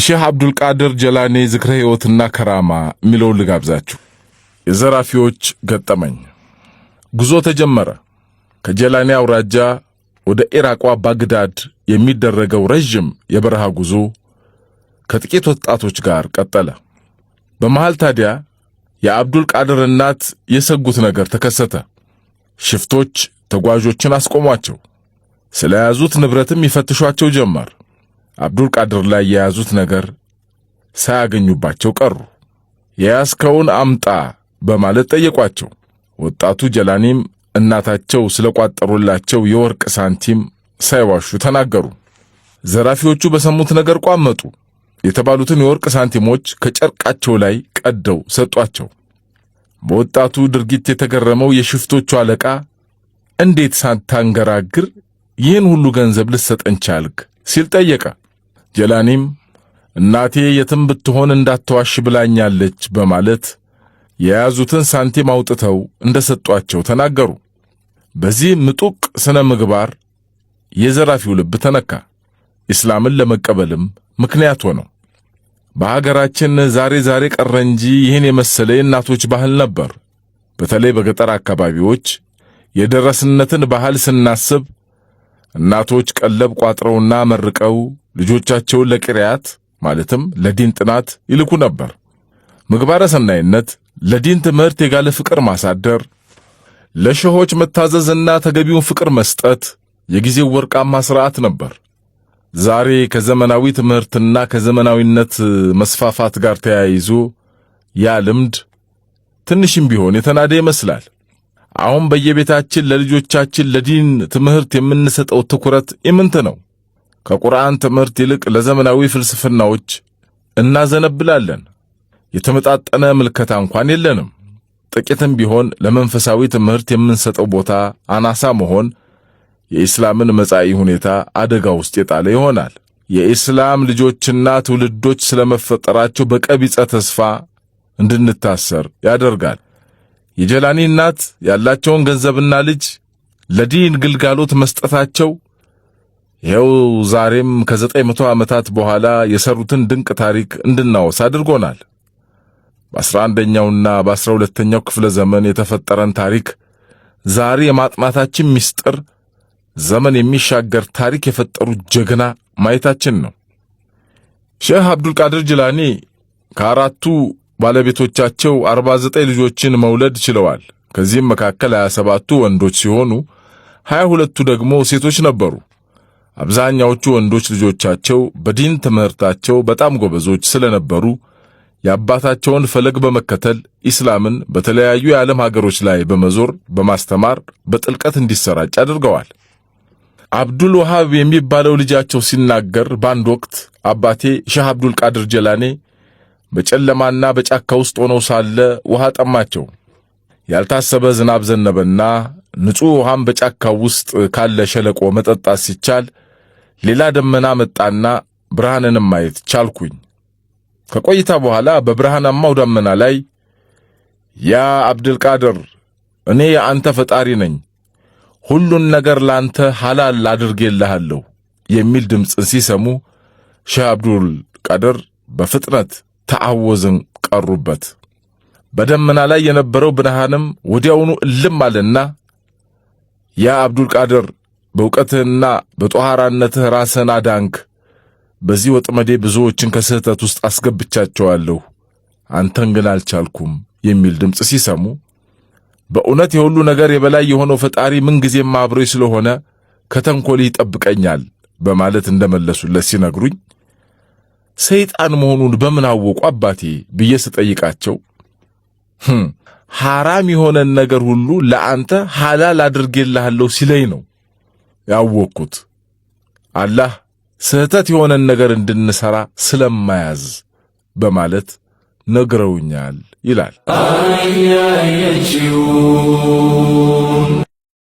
ሼህ አብዱልቃድር ጀላኒ ዝክረ ሕይወትና ከራማ የሚለውን ልጋብዛችሁ። የዘራፊዎች ገጠመኝ። ጉዞ ተጀመረ። ከጀላኒ አውራጃ ወደ ኢራቋ ባግዳድ የሚደረገው ረዥም የበረሃ ጉዞ ከጥቂት ወጣቶች ጋር ቀጠለ። በመሃል ታዲያ የአብዱል ቃድር እናት የሰጉት ነገር ተከሰተ። ሽፍቶች ተጓዦችን አስቆሟቸው። ስለያዙት ንብረትም ይፈትሿቸው ጀመር። አብዱል ቃድር ላይ የያዙት ነገር ሳያገኙባቸው ቀሩ። የያዝከውን አምጣ በማለት ጠየቋቸው። ወጣቱ ጀላኒም እናታቸው ስለቋጠሩላቸው የወርቅ ሳንቲም ሳይዋሹ ተናገሩ። ዘራፊዎቹ በሰሙት ነገር ቋመጡ። የተባሉትን የወርቅ ሳንቲሞች ከጨርቃቸው ላይ ቀደው ሰጧቸው። በወጣቱ ድርጊት የተገረመው የሽፍቶቹ አለቃ እንዴት ሳታንገራግር ይህን ሁሉ ገንዘብ ልትሰጠን ቻልክ? ሲል ጠየቀ። ጀላኒም እናቴ የትም ብትሆን እንዳትዋሽ ብላኛለች በማለት የያዙትን ሳንቲም አውጥተው እንደሰጧቸው ተናገሩ። በዚህ ምጡቅ ስነ ምግባር የዘራፊው ልብ ተነካ። ኢስላምን ለመቀበልም ምክንያት ሆነው። በሀገራችን ዛሬ ዛሬ ቀረ እንጂ ይህን የመሰለ የእናቶች ባህል ነበር። በተለይ በገጠር አካባቢዎች የደረስነትን ባህል ስናስብ እናቶች ቀለብ ቋጥረውና መርቀው ልጆቻቸውን ለቅሪያት ማለትም ለዲን ጥናት ይልኩ ነበር። ምግባረ ሰናይነት፣ ለዲን ትምህርት የጋለ ፍቅር ማሳደር፣ ለሸሆች መታዘዝና ተገቢውን ፍቅር መስጠት የጊዜው ወርቃማ ሥርዓት ነበር። ዛሬ ከዘመናዊ ትምህርትና ከዘመናዊነት መስፋፋት ጋር ተያይዞ ያ ልምድ ትንሽም ቢሆን የተናደ ይመስላል። አሁን በየቤታችን ለልጆቻችን ለዲን ትምህርት የምንሰጠው ትኩረት ኢምንት ነው። ከቁርአን ትምህርት ይልቅ ለዘመናዊ ፍልስፍናዎች እናዘነብላለን። የተመጣጠነ ምልከታ እንኳን የለንም። ጥቂትም ቢሆን ለመንፈሳዊ ትምህርት የምንሰጠው ቦታ አናሳ መሆን የኢስላምን መጻኢ ሁኔታ አደጋ ውስጥ የጣለ ይሆናል። የኢስላም ልጆችና ትውልዶች ስለመፈጠራቸው በቀቢጸ ተስፋ እንድንታሰር ያደርጋል። የጀላኒ እናት ያላቸውን ገንዘብና ልጅ ለዲን ግልጋሎት መስጠታቸው ይኸው ዛሬም ከ900 ዓመታት በኋላ የሰሩትን ድንቅ ታሪክ እንድናወሳ አድርጎናል። በ11ኛውና በ12ኛው ክፍለ ዘመን የተፈጠረን ታሪክ ዛሬ የማጥናታችን ምስጢር ዘመን የሚሻገር ታሪክ የፈጠሩ ጀግና ማየታችን ነው። ሼህ አብዱልቃድር ጅላኒ ከአራቱ ባለቤቶቻቸው 49 ልጆችን መውለድ ችለዋል። ከዚህም መካከል 27ቱ ወንዶች ሲሆኑ 22ቱ ደግሞ ሴቶች ነበሩ። አብዛኛዎቹ ወንዶች ልጆቻቸው በዲን ትምህርታቸው በጣም ጎበዞች ስለነበሩ የአባታቸውን ፈለግ በመከተል ኢስላምን በተለያዩ የዓለም ሀገሮች ላይ በመዞር በማስተማር በጥልቀት እንዲሰራጭ አድርገዋል። አብዱል ወሃብ የሚባለው ልጃቸው ሲናገር በአንድ ወቅት አባቴ ሼህ አብዱል ቃድር ጀላኔ በጨለማና በጫካ ውስጥ ሆነው ሳለ ውሃ ጠማቸው። ያልታሰበ ዝናብ ዘነበና ንጹሕ ውሃም በጫካው ውስጥ ካለ ሸለቆ መጠጣት ሲቻል ሌላ ደመና መጣና ብርሃንንም ማየት ቻልኩኝ። ከቆይታ በኋላ በብርሃናማው ደመና ላይ ያ አብዱልቃድር፣ እኔ የአንተ ፈጣሪ ነኝ፣ ሁሉን ነገር ላንተ ሐላል አድርጌልሃለሁ የሚል ድምፅን ሲሰሙ ሼህ አብዱል ቃድር በፍጥነት ተአወዝን ቀሩበት። በደመና ላይ የነበረው ብርሃንም ወዲያውኑ እልም አለና ያ አብዱል ቃድር፣ በእውቀትህና በጦሃራነትህ ራስህን አዳንክ። በዚህ ወጥመዴ ብዙዎችን ከስህተት ውስጥ አስገብቻቸዋለሁ፣ አንተን ግን አልቻልኩም የሚል ድምፅ ሲሰሙ በእውነት የሁሉ ነገር የበላይ የሆነው ፈጣሪ ምንጊዜም አብሮኝ ስለሆነ ከተንኮልህ ይጠብቀኛል በማለት እንደመለሱለት ሲነግሩኝ ሰይጣን መሆኑን በምን አወቁ አባቴ ብዬ ስጠይቃቸው ሐራም የሆነን ነገር ሁሉ ለአንተ ሐላል አድርጌልሃለሁ ሲለኝ ነው ያወቅኩት። አላህ ስህተት የሆነን ነገር እንድንሰራ ስለማያዝ በማለት ነግረውኛል ይላል። አያየችው።